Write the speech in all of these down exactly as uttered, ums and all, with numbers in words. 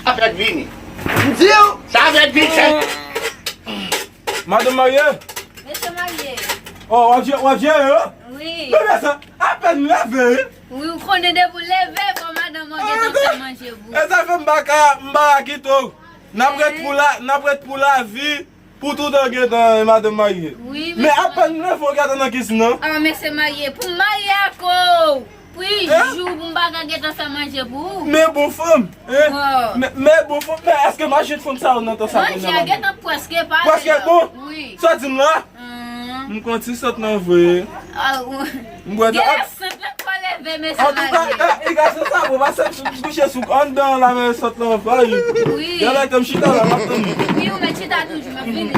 Sa fèt vini. M di w. Sa fèt vini. Madanm marye? Mesye marye. Oh, w ap jere, w ap jere yo? Wi. Men sa, apèn m leve, wi. Wi, ou konnen depi w leve, fò madanm ou gentan fè manje pou ou. E sa fè m pa ka, m pa ka kite w. N ap ret pou la, n ap ret pou lavi, pou toutan gentan, madanm marye. Wi, men apèn m leve, w gentan nan kizin nan. Ah, mesye marye, pou m marye ak ou. Wi, jou pou m pa ka gentan fè manje pou ou. Men bon fanm, hein? Men, men bon fanm, men èske machin fanm sa yo nan tan sa kounye a? Manje a gentan prèske pare. Prèske bon? Wi. Sa di m la? M konn ti sant nan vre. M bwè dlo. Gen sant lan twò leve, mesye marye. Antouka, e, e gason sa, bon, pa sant kouche sou anndan la, men sant lan vre. Wi. Gen lè ke m chita la, m ap tann li. Wi, ou mèt chita toujou, m ap vini.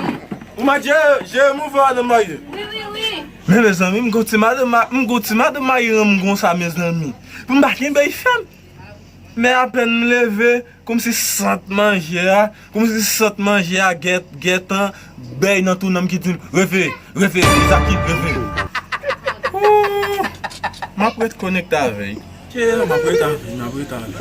Ou mèt jere, jere mouvman madanm marye. Wi, wi, wi. Men mezanmi, m gon ti madanm, m gon ti madanm marye renmen m konsa, mezanmi. Pou m pa kenbe l fèm. Men apèn m leve, kòmsi sant manje a, kòmsi sant manje a gen, gentan bèy nan tou nan m ki di m, "Reveye, reveye, Zaki, reveye." Ooh, m ap ret konekte avè l. Cheri, m ap ret avè l, m ap ret avè l.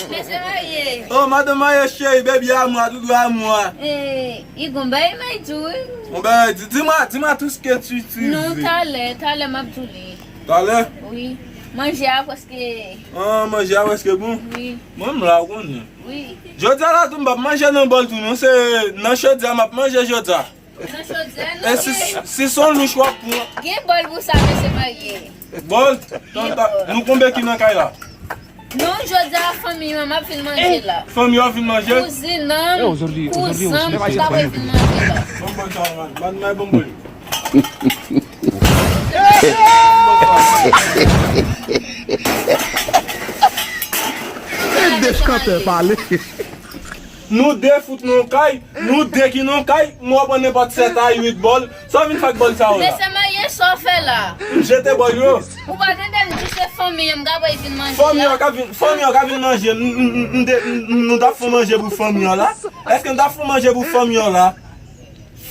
Mesye marye. Oh, madanm marye cheri, baby à moi, doudou à moi. Eh, i gon bèy may di w, wi. Bon, ben, di, dis-moi, dis-moi tout ce que tu, tu veux. Non, talè, talè m ap di w li. Talè? Wi. Manje a prèske. Ah, manje a prèske bon? Wi. Mwen, m la, ou konnen. Wi. Jodi a la tou, m p ap manje nan bòl tou, non. Se nan chodyè m ap manje jodi a. Nan chodyè, non. E si, si se yon louch w ap pran. Gen bòl pou sa, mesye marye. Bòl? Gen bòl. Nou konbyen ki nan kay la? Non, jodi a, fanmi an, m ap vin manje la. Fanmi an vin manje? Kouzin an, kouzin an, m ap vin manje la. Bon, bon, sa, man. Man, man, bon, bon. E de chantè pale. Nou de fout nan kay, nou de ki nan kay, mwen pran nenpòt sèt a uit bòl. Sa w vin fè ak bòl sa yo la? Mesye marye, sa w fè la? M jete bòl yo. Ou pa tande m di se fanmi an, m ka bay vin manje la. Fanmi an ka vin, fanmi an ka vin manje. M, m, m, m, m, nou t ap fè manje pou fanmi an la? Èske n t ap fè manje pou fanmi an la?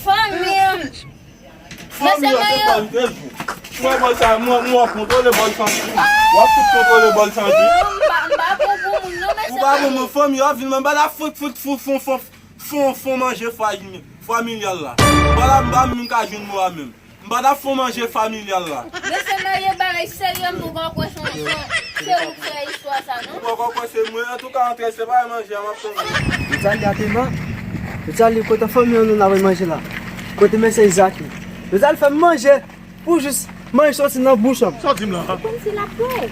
Fanmi an. Fanmi an se pa l te jwe. Mwen, mwen sa, mwen, mwen ap kontwole bòl santi. W ap tout kontwole bòl santi. Non, m pa, m pa bon pou moun, non, mesye. Ou pa bon pou fanmi an, vin mwen ba la fout, fout, fout, fon, fon, fon, fon manje familyal la. M pa la, m pa menm ka jwenn mo a menm. M pa t ap fè w manje familyal la. Mesye marye bagay serye, m poko kwè se, se, se ou k fè istwa sa, non? Ou poko kwè se mwen? Antouka, antre, se pa manje a m ap tann ou. Yo t al li atèman. Yo t al li kote fanmi an nou n ap manje la. Kote mesye Izak yo. Yo t al fè m manje pou jis manje soti nan bouch an. Sa w di m la? Kòmsi l ap pè.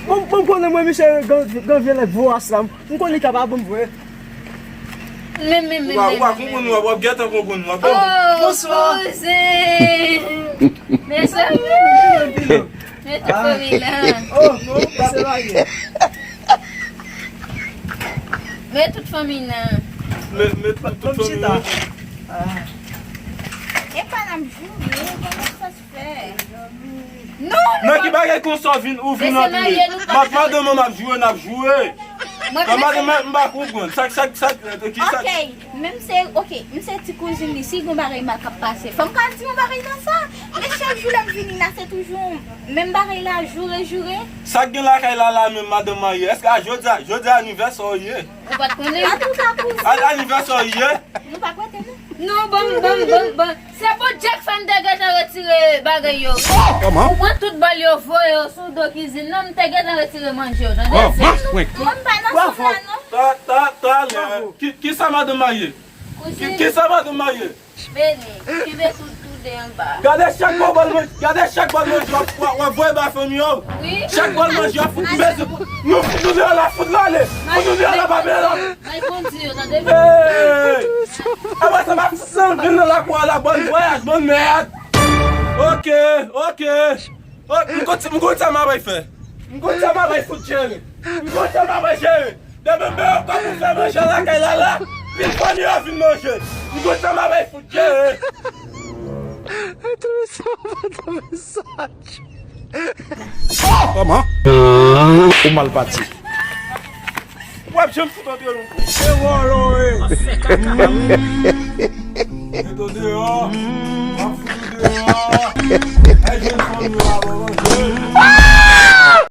Bon, bon, konnen mwen, misye, gran, gran vye nèg voras la. M konnen li ka pa bon vre. Men, men, men, men, men. Ou pa, ou pa konprann, w ap, w ap gentan konprann, w ap konprann. Oh, bonswa. Kouzen. Mezanmi. Men tout fanmi nan. Oh, non, pa se la ye. Men tout fanmi nan. Men, men tout, tout fanmi nan. Ah. E pa n ap joure, kòman sa se fè? Non, nan ki bagay konsa w vin, ou vin antre? M ap, madanm an, m ap joure, n ap joure. Nan madanm an, m pa konprann. Sa, sa, sa, ki sa? Ok, men m se, ok, m se ti kouzin li. Si gon bagay mal k ap pase, fò m ka di yon bagay nan sa. Men chak jou lè m vini la, se toujou menm bagay la, joure, joure. Sa k gen lakay la, la menm, madanm marye? Èske a jodi a, jodi a anivèsè w ye? Ou pa t konnen? Antouka, kouzin. A anivèsè w ye? Nou pa kwete, non. Non, ban m, ban m, ban m, ban m. Se pou Jack fè m te gentan retire bagay yo. Kòman? Ou pran tout bòl yo, voye yo sou do kizin nan, m te gentan retire manje yo, tande? Mwen pa nan sant la, non. Ta, ta, talè. Ki, ki sa madanm marye? Ki, ki sa madanm marye? Beni, kenbe tout tou de anba. Gade chak bòl manje, gade chak bòl manje w ap, w ap, w ap voye ba fanmi yo. Wi. Chak bòl manje w ap fout m bezwen. Nou fout nou deyò la, fout nou ale. Fout nou deyò la, pa bezwen la. May kondi yo, tande? Hey! Apre sa, m ap sangle nan lakou a la, bòn vwayaj, bòn mèd. Ok, ok. Oh, m konn, m konn sa m ap fè. M konn sa m ap fout jere. M konn sa m ap jere. Demen m bezwen kòb pou fè manje lakay la la. Vin fanmi an vin manje. M konn sa m ap fout jere. Tout sa, tout sa. Kòman? Ou mal pati. W ap janm fout antre non. E wòlò e. Met ou deyò. W ap fout ou deyò. Ay, jèn fanmi yo ap manje.